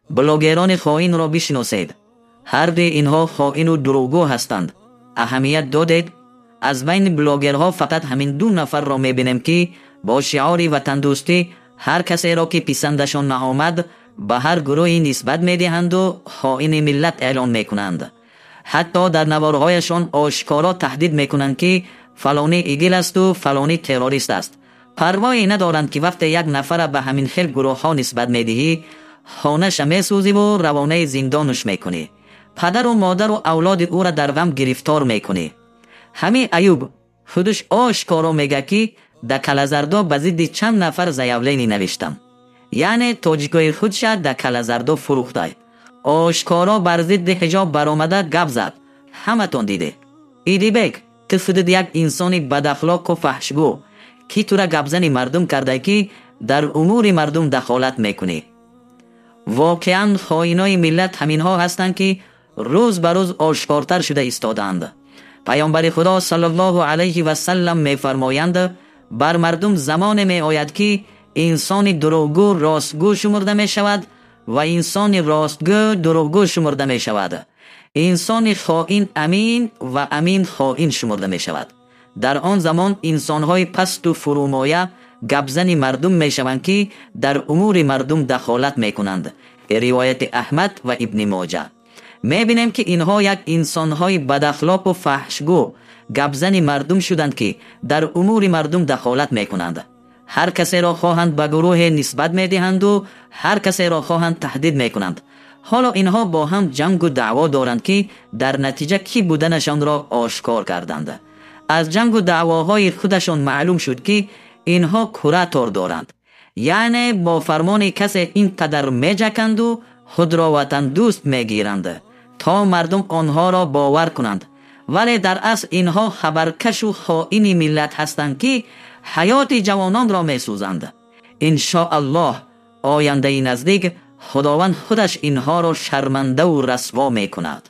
Блогерони хоинро бишиносед. Ҳар дуи инҳо хоину дурӯғгӯ ҳастанд. Аҳамият додед? Аз байни блогерҳо фақат ҳамин ду нафарро мебинем, ки бо шиори ватандӯстӣ ҳар касеро, ки писандашон наомад, ба ҳар гурӯҳе нисбат медиҳанду хоини миллат эълон мекунанд. Ҳатто дар наворҳояшон ошкоро таҳдид мекунанд, ки фалонӣ ИГИЛ асту фалонӣ террорист аст. Парвое надоранд, ки вақте як нафара ба ҳамин хел гурӯҳҳо нисбат медиҳӣ, хонаша месӯзиву равонаи зиндонаш мекунӣ. Падару модару авлоди ӯра дар ғам гирифтор мекунӣ. Ҳамин Аюб худаш ошкоро мега, ки да Калазардо ба зидди чанд нафар заявление навиштам. Яъне тоҷикои худша да Калазардо фурӯхтай. Ошкоро бар зидди ҳиҷоб баромада гап зад. Ҳаматон диде. Идибек, ту худат як инсони бадахлоқу фаҳшгӯ, ки тура гапзани мардум карда, ки дар умури мардум дахолат мекунӣ. Воқеан, хоинои миллат ҳаминҳо ҳастанд, ки рӯз ба рӯз ошкортар шуда истодаанд. Паёмбари Худо саллаллоҳу алайҳи васаллам мефармоянд: бар мардум замоне меояд, ки инсони дурӯғгӯ ростгӯ шумурда мешавад ва инсони ростгӯ дурӯғгӯ шумурда мешавад. Инсони хоин амин ва амин хоин шумурда мешавад. Дар он замон инсонҳои пасту фурӯмоя гапзани мардум мешаванд, ки дар умури мардум дахолат мекунанд. Ривояти Аҳмад ва Ибни Моҷа. Мебинем, ки инҳо як инсонҳои бадахлоқу фаҳшгӯ гапзани мардум шуданд, ки дар умури мардум дахолат мекунанд. Ҳар касеро хоҳанд ба гурӯҳе нисбат медиҳанду ҳар касеро хоҳанд таҳдид мекунанд. Ҳоло инҳо бо ҳам ҷангу даъво доранд, ки дар натиҷа кӣ буданашонро ошкор карданд. Аз ҷангу даъвоҳои худашон маълум шуд, ки инҳо куратор доранд. Яъне бо фармони касе ин қадар меҷаканду худро ватандӯст мегиранд, то мардум онҳоро бовар кунанд. Вале дар асл инҳо хабаркашу хоини миллат ҳастанд, ки ҳаёти ҷавононро месӯзанд. Иншоаллоҳ, ояндаи наздик Худованд худаш инҳоро шармандаву расво мекунад.